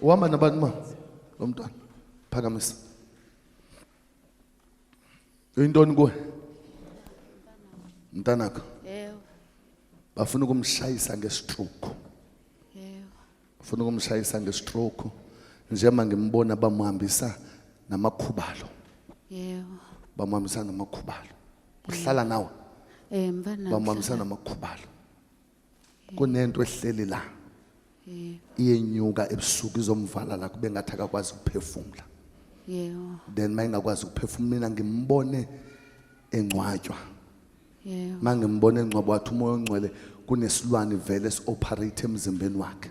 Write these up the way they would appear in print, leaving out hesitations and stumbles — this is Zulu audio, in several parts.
Uhamba nabantu ma lo mntwana. Phakamisa. Uyintoni kuwe? Mntanakho. Yebo. Bafuna ukumshayisa ngestroke. Yebo. Bafuna ukumshayisa ngestroke. Njengoba ngimbona bamuhambisa namakhubalo. Yebo. Bamuhambisa namakhubalo. Uhlala nawe. Eh mfana. Bamuhambisa namakhubalo. Kunento ehleli la. Iyenyuka ebusuku izomvala la kube ngathi akakwazi ukuphefumula. Yebo. Then mayingakwazi ukuphefumula mina ngimbone engcwatshwa. Yebo. Mangimbona engcwaba wathi umoya ongcwele kunesilwane vele esi-operate emzimbeni wakhe.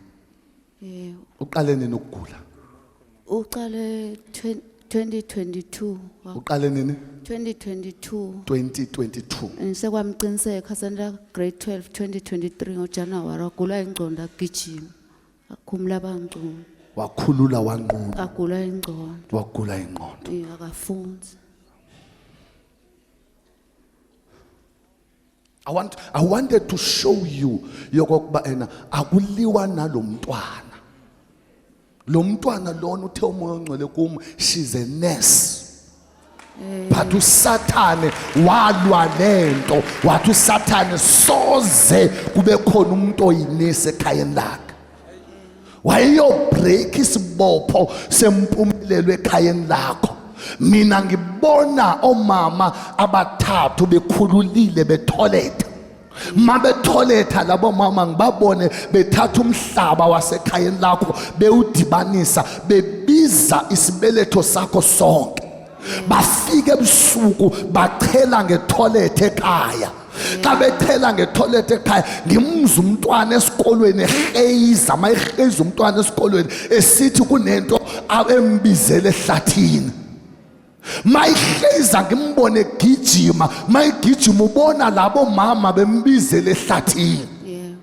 Yebo. Uqale nini ukugula? Uqale 2022. Uqale nini? 2022. 2022. Sekwamqiniseka senda grade 12 2023 ngoJanuary wagula ingqondo agijima. Akhumula abangcono. Wakhulula wanqunu. Agula ingqondo. Wagula ingqondo. Eh akafunzi. I wanted to show you yokokuba ena akuliwa nalomntwana. Lo mntwana lona uthe umoya ongcwele kum, she's a nurse. But uSathane walwa lento, wathi uSathane soze kube khona umuntu oyinesi ekhayeni lakhe. Wayeyo break isibopho sempumelelo ekhayeni lakho. Mina ngibona omama abathathu bekhululile betholetha. Mabetholetha labo mama ngibabone bethatha umhlaba wasekhayeni lakho bewudibanisa bebiza isibeletho sakho sonke. Bafike ebusuku bachela ngetholethe ekhaya. Xa bechela ngetholethe ekhaya ngimuzwa umntwana esikolweni eheyiza, mayeheyiza umntwana esikolweni esithi kunento embizele ehlathini. Mayihleza ngimbone egijima, mayigijima ubona labo mama bembizele ehlathini. Yebo.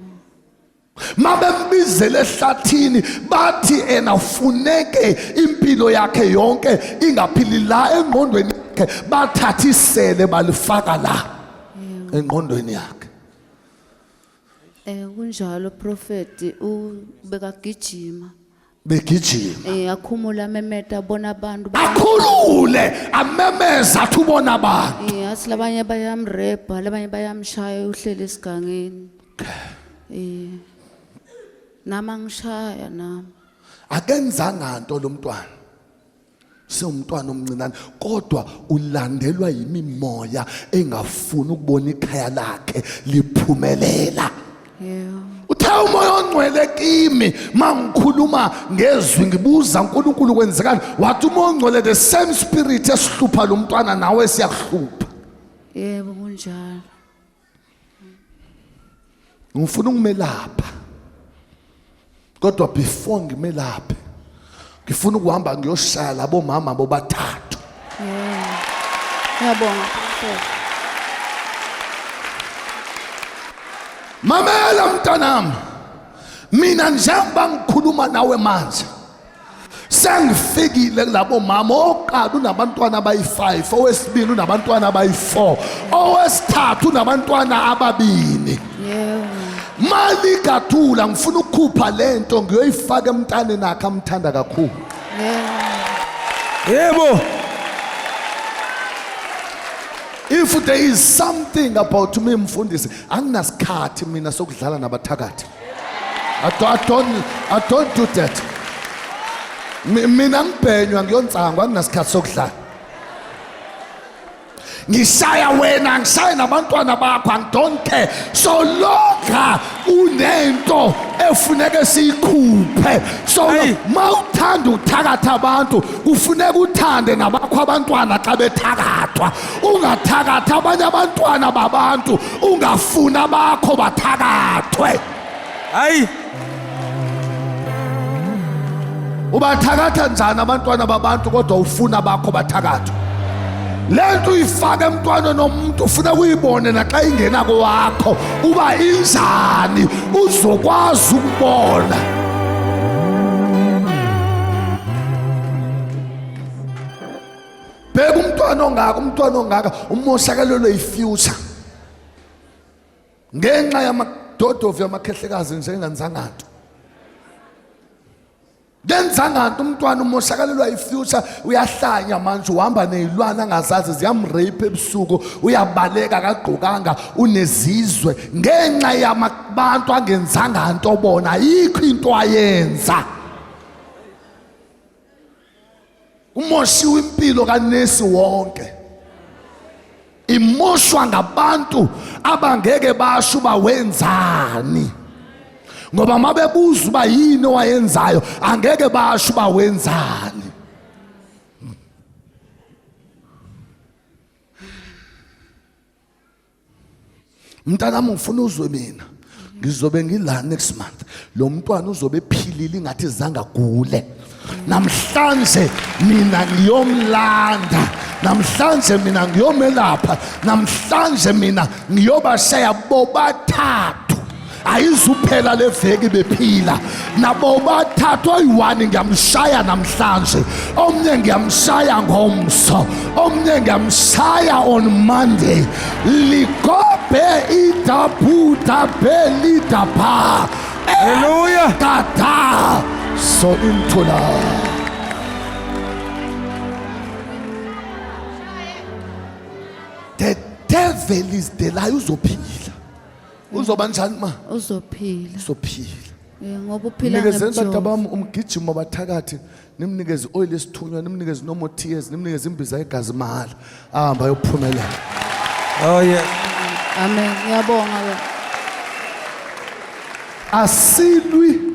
Mabembizele ehlathini bathi ena funeke impilo yakhe yonke ingaphili la engqondweni yakhe, bathatha isele balifaka la engqondweni yakhe. Eh kunjalo prophet ubekagijima. Begijima. Eh akhumula amemeta abona abantu. Akhulule amemeza athi ubona abantu. Eh athi labanye bayamrepa, labanye bayamshaya uhlele esigangeni. Eh nama ngishaya nami. Akenzanga nto lo mntwana. Sewumntwana omncinane kodwa ulandelwa yimimoya engafuni ukubona ikhaya lakhe liphumelela. Yebo. Uthe umoya ongcwele kimi mangikhuluma ngezwi ngibuza uNkulunkulu kwenzekani, wathi umoya ongcwele the same spirit esihlupha lo mntwana nawe siyakuhlupha. Yebo kunjalo. Ngifuna ukumelapha. Kodwa before ngimelaphe ngifuna ukuhamba ngiyoshaya labo mama bobathathu. Yebo. Ngiyabonga prophet. Mamela mntanami. Mina njengoba ngikhuluma nawe manje sengifikile kulabo mama. Oqala unabantwana abayi-5, owesibili unabantwana abayi-4, owesithathu unabantwana ababini. Yebo. Maligathula ngifuna ukukhupha lento ngiyoyifaka emntaneni akhe amthanda kakhulu. Yebo. Yebo. If there is something about me mfundisi, anginasikhathi mina sokudlala nabathakathi. I don't do that. Mina ngibhenywa ngiyonsangu, anginasikhathi sokudlala. Ngishaya wena, ngishaye nabantwana bakho, I don't care. So long unento efuneke siyikhuphe. So Hey. mawuthanda ukuthakatha abantu, kufuneka uthande nabakho abantwana xa bethakathwa. Ungathakathi abanye abantwana babantu, ungafuni abakho bathakathwe. Hayi. Ubathakatha njani abantwana babantu kodwa ufuna abakho bathakathwe? Le nto uyifaka emntwaneni nomuntu ufuna kuyibone naxa ingena kowakho uba injani, uzokwazi ukubona. Bheka umntwana ongaka, umntwana ongaka umoshakalelwe yifuture ngenxa yamadodovu yamakhehlekazi nje engenzanga nto. Kenzanga nto umntwana umoshakalelwa ifuture uyahlanya manje uhamba nezilwane angazazi ziyamrape ebusuku uyabaleka akagqokanga unezizwe ngenxa yamabantu angenzanga nto bona ayikho into ayenza Umoshiwe impilo kanesi wonke. Imoshwa ngabantu abangeke basho uba wenzani. Ngoba mabebuza uba yini owayenzayo angeke basho uba wenzani. Mntanami ngifuna uzwe mina. Ngizobe ngila next month. Lo mntwana uzobe ephilile ingathi zange agule. Namhlanje mina ngiyomlanda. Namhlanje mina ngiyomelapha. Namhlanje mina ngiyobashaya bobathathu. Ayizuphela leveki bephila. Nabo bathathu oyi-one ngiyamshaya namhlanje. Omnye ngiyamshaya ngomso. Omnye ngiyamshaya on Monday. Ligobe idabuda belidaba. Hallelujah. Tata so intula. The devil is the lie uzophila. Uzoba njani ma? Uzophila. Uzophila. Eh, ngoba uphila Mnikezeni bantu ngemjovo. bami umgijimo wabathakathi nimnikeze i-oil esithunywa nimnikeze no more tears nimnikeze imbiza yegazi mahhala ahamba ayophumelela. Oh yeah. Amen. Ngiyabonga baba. Asilwi